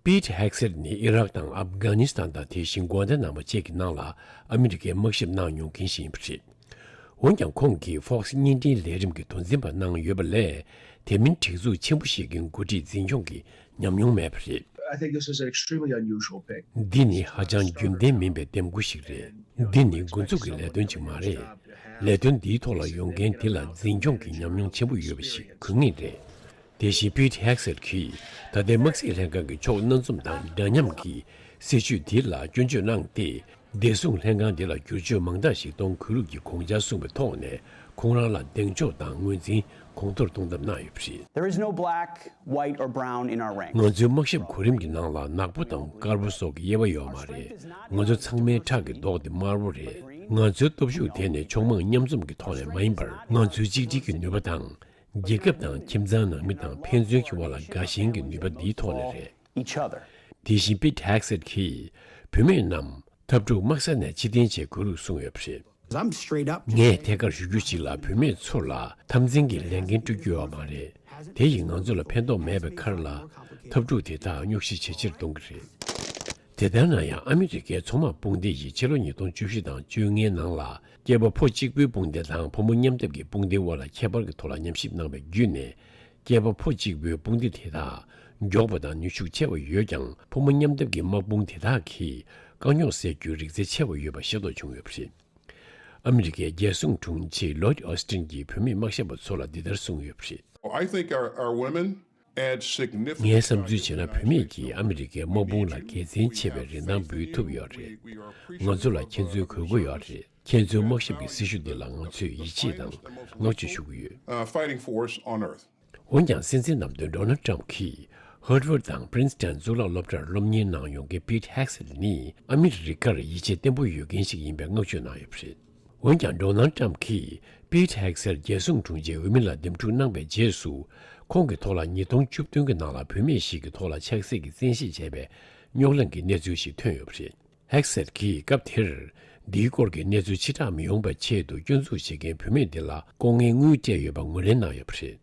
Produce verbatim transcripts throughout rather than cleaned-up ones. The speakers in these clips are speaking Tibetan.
པིད་ཧེག་སེད་ནི་ཨི་རག་དང་ཨབ་གྷ་ནི་སི་ཐན་དང་དེ་བཞིན་གུ་ཨན་ཏ་ན་མོ་བཅས་ཀྱི་ནང་ལ་ཨ་མི་རི་ཀའི་དམག་ཞབས་གནང་མྱོང་མཁན་ཞིག་ཡིན་པ་རེད། འོན་ཀྱང་ཁོང་གིས་Fox་བརྙན་འཕྲིན་ལས་རིམ་གྱི་དོན་ཚན་པ་གནང་ཡོད་པ་ལས། དེ་མིན་སྒྲིག་འཛུགས་ཆེན་པོ་ཞིག་གི་འགོ་ཁྲིད་འཛིན་སྐྱོང་གི་ཉམས་མྱོང་མེད་པ་རེད། I think this is an extremely unusual pick. འདི་ནི་ཧ་ཅང་རྒྱུན་ལྡན་མིན་པའི་འདེམས་བསྐོ་ཞིག་རེད། འདི་ནི་འགོ་འཛུགས་ཀྱི་ལས་དོན་ཅིག་མ་རེད། ལས་དོན་འདིའི་ཐོག་ལ་ཡོང་མཁན་འདི་ལ་འཛིན་སྐྱོང་གི་ཉམས་མྱོང་ཆེན་པོ་ཡོད་པ་ཞིག་དགོས་ངེས་རེད། དེ་བཞིན་པིད་ཧེག་སེད་ཀྱིས་ད་ལྟའི་དམག་སྲིད་ལྷན་ཁང་གི་ཕྱོགས་སྣ་འཛོམས་དང་འདྲ་མཉམ་གྱི་སྲིད་བྱུས་འདི་ལ་སྐྱོན་བརྗོད་གནང་སྟེ། བདེ་སྲུང་ལྷན་ཁང་འདི་ལ་བསྒྱུར་བཅོས་མང་དག་ཞིག་གཏོང་དགོས་ལུགས་ཀྱི་དགོངས་འཆར་གསུངས་པའི་ཐོག་ནས་ཁོང་རང་ལ་གདེང་འཇོག་དང་ངོས་འཛིན་གོང་མཐོར་གཏོང་ཐབས་གནང་ཡོད་པ་རེད། There is no black, white, or brown in our ranks. ང་ཚོའི་དམག་ཞབས་གོ་རིམ་གྱི་ནང་ལ་ནག་པོ་དང་དཀར་པོ་སོགས་ཀྱི་དབྱེ་བ་ཡོད་མ་རེད། ང་ཚོ་ཚང་མའི་ཁྲག་གི་མདོག་དེ་དམར་པོ་རེད། ང་ཚོའི་སྟོབས་ཤུགས་དེ་ནི་ཕྱོགས་མང་མཉམ་འཛོམས་ཀྱི་ཐོག་ནས་མ་ཡིན་པར། ང་ཚོའི་གཅིག་སྒྲིལ་གྱི་ནུས་པ་དང་། རྒྱལ་ཁབ་དང་ཁྱིམ་ཚང་ནང་མི་དང་ཕན་ཚུན་གྱི་དབར་ལ་དགའ་ཞེན་གྱི་ནུས་པ་འདིའི་ཐོག་ནས་རེད། Each other. དེ་བཞིན་པིད་ཧེག་སེད་ཀྱིས་བུད་མེད་རྣམས་འཐབ་འཁྲུག་དམག་ས་ནས་ཕྱིར་འཐེན་བྱེད་དགོས་ལུགས་གསུངས་ཡོད་པ་རེད། I'm straight up. ངས་ཐད་ཀར་ཞུ་རྒྱུ་ཞིག་ལ། བུད་མེད་ཚོ་ལ་འཐབ་འཛིང་གི་ལས་འགན་སྤྲོད་རྒྱུ་ཡོད་མ་རེད། དེ་ཡིས་ང་ཚོ་ལ་ཕན་ཐོགས་མེད་པའི་ཁར་ལ། འཐབ་འཁྲུག་དེ་དག་རྙོག་གཞི་ཇེ་ཆེར་གཏོང་གི་རེད། དེ་ལྟར་ན་ཡང་ཨ་མི་རི་ཀའི་མཚོ་དམག་དཔུང་སྡེ་ཡིས་ཕྱི་ལོ་ཉིས་སྟོང་བཅུ་བཞི་དང་བཅོ་ལྔའི་ནང་ལ། སྐྱེས་པ་ཕོ་གཅིག་པུའི་དཔུང་སྡེ་དང་ཕོ་མོ་མཉམ་སྡེབ་ཀྱི་དཔུང་སྡེའི་དབར་ལ་ཁྱད་པར་གྱི་ཐོག་ལ་ཉམས་ཞིབ་གནང་བའི་བརྒྱུད་ནས། སྐྱེས་པ་ཕོ་གཅིག་པུའི་དཔུང་སྡེ་དེ་དག་མགྱོགས་པ་དང་ནུས་ཤུགས་ཆེ་བ་ཡོད་ཀྱང་། ཕོ་མོ་མཉམ་སྡེབ་ཀྱི་དམག་དཔུང་དེ་དག་གིས་དཀའ་རྙོག་སེལ་རྒྱུའི་རིག་རྩལ་ཆེ་བ་ཡོད་པ་ཤེས་རྟོགས་བྱུང་ཡོད་པ་རེད། ཨ་མི་རི་ཀའི་རྒྱལ་སྲུང་དྲུང་ཆེ་ལོའིད་ཨོ་སི་ཏིན་གྱིས་བུད་མེད་དམག་ཞབས་པ་ཚོ་ལ་འདི་ལྟར་གསུངས་ཡོད་པ་རེད། I think our, our women add significant ངའི་བསམ་ཚུལ་བྱས་ན། བུད་མེད་ཀྱིས་ཨ་མི་རི་ཀའི་དམག་དཔུང་ལ་དགེ་མཚན་ཆེ་བའི་རིན་ཐང་འབུལ་ཐུབ་ཡོད་རེད། ང་ཚོ་ལ་ཁྱེད་ཚོའི་དགོས་མཁོ་ཡོད་རེད། ཁྱེད་ཚོའི་དམག་ཞབས་ཀྱི་སྲི་ཞུ་འདི་ལ་ང་ཚོས་ཡིད་ཆེས་དང་བསྔགས་བརྗོད་ཞུ་གི་ཡོད། Uh, fighting force on earth. འོན་ཀྱང་། སྲིད་འཛིན་བདམས་ཐོན་ཌོ་ནལ་ཊམ་གྱིས་ཧར་ཝརཌ་དང་པི་རིན་སི་ཊོན་གཙུག་ལག་སློབ་གྲྭར་སློབ་གཉེར་གནང་ཡོང་མཁན་པིད་ཧེག་སེད་ནི་ཨ་མི་རི་ཀར་ཡིད་ཆེས་བརྟན་པོ་ཡོད་མཁན་ཞིག་ཡིན་པའི་བསྔགས་བརྗོད་གནང་ཡོད་པ་རེད། འོན་ཀྱང་། ཌོ་ནལ་ཊམ་གྱིས་པིད་ཧེག་སེད་རྒྱལ་སྲུང་དྲུང་ཆེའི་འོས་མི་ལ་འདེམས་སྒྲུག་གནང་བའི་རྗེས་སུ། ཁོང་གི་ཐོག་ལ་ཉིས་སྟོང་བཅུ་བདུན་གྱི་ནང་ལ་བུད་མེད་ཞིག་གི་ཐོག་ལ་ཆགས་སྲེད་ཀྱི་བཙན་ཤེད་བྱས་པའི་རྙོག་གླེང་གི་གནས་ཚུལ་ཞིག་ཐོན་ཡོད་པ་རེད། ཧེག་སེད་ཀྱིས་སྐབས་དེར་འདིའི་སྐོར་གྱི་གནས་ཚུལ་ཕྱིར་བསྒྲགས་མི་ཡོང་བའི་ཆེད་དུ་སྐྱོན་འཛུགས་བྱེད་མཁན་བུད་མེད་འདི་ལ་ལྐོག་རྔན་དངུལ་སྤྲད་ཡོད་པ་ངོས་ལེན་གནང་ཡོད་པ་རེད།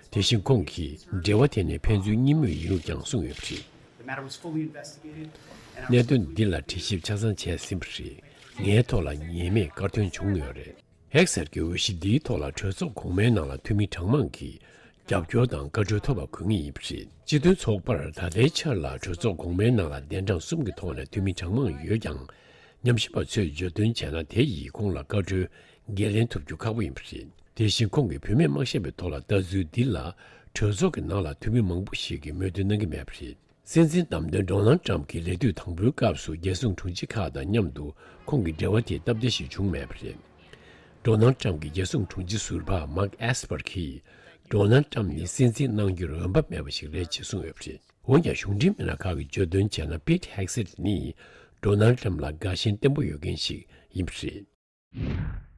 དེ་བཞིན་ཁོང་གིས་འབྲེལ་བ་དེ་ནི་ཕན་ཚུན་གཉིས་མོས་ཡིན་ལུགས་ཀྱང་གསུངས་ཡོད་པ་རེད། The matter was fully investigated, and our གནད་དོན་འདི་ལ་དྲི་ཞིབ་ཆ་ཚང་བྱས་ཟིན་པ་རེད། ངའི་ཐོག་ལ་ཉེས་མེད་བཀའ་འཁྲོལ་བྱུང་ཡོད་རེད། ཧེག་སེད་ཀྱི་འོས་གཞི་འདིའི་ཐོག་ལ་གྲོས་ཚོགས་གོང་མའི་ནང་ལ་འཐུས་མི་གྲངས་མང་གིས་རྒྱབ་སྐྱོར་དང་བཀའ་འཁྲོལ་ཐོབ་པ་དགོས་ངེས་ཡིན་པ་རེད། སྤྱི་མཐུན་ཚོགས་པར་ད་ལྟའི་ཆར་ལ་གྲོས་ཚོགས་གོང་མའི་ནང་ལ་གདན་གྲངས་གསུམ་གྱི་ཐོག་ནས་འཐུས་མི་གྲངས་མང་ཡོད་ཀྱང་། ཉམས་ཞིབ་པ་ཚོས་བརྗོད་དོན་བྱས་ན། དེ་ཡིས་ཁོང་ལ་བཀའ་འཁྲོལ་འགན་ལེན་ཐུབ་རྒྱུ་ཁག་པོ་ཡིན་པ་རེད། དེ་བཞིན་ཁོང་གིས་བུད་མེད་དམག་ཞབས་པའི་ཐོག་ལ་ལྟ་ཚུལ་འདི་ལ་གྲོས་ཚོགས་ཀྱི་ནང་ལ་འཐུས་མི་མང་པོ་ཞིག་གིས་མོས་མཐུན་གནང་གི་མེད་པ་རེད། སྲིད་འཛིན་བདམས་ཐོན་ཌོ་ནལ་ཊམ་གྱི་ལས་དུས་དང་པོའི་སྐབས་སུ་རྒྱལ་སྲུང་དྲུང་ཆེ་ཁག་དང་མཉམ་དུ་ཁོང་གི་འབྲེལ་བ་དེ་སྟབས་བདེ་ཞིག་བྱུང་མེད་པ་རེད། ཌོ་ནལ་ཊམ་གྱི་རྒྱལ་སྲུང་དྲུང་ཆེ་ཟུར་པ་མཱག་ཨེས་པར་གྱིས། ཌོ་ནལ་ཊམ་ནི་སྲིད་འཛིན་གནང་རྒྱུར་འོས་འབབ་མེད་པ་ཞིག་རེད་ཅེས་གསུངས་ཡོད་པ་རེད། འོན་ཀྱང་། གཞུང་འབྲེལ་མི་སྣ་ཁག་གིས་བརྗོད་དོན་བྱས་ན། པིད་ཧེག་སེད་ནི་ཌོ་ནལ་ཊམ་ལ་དགའ་ཞེན་བརྟན་པོ་ཡོད་མཁན་ཞིག་ཡིན་པ་རེད།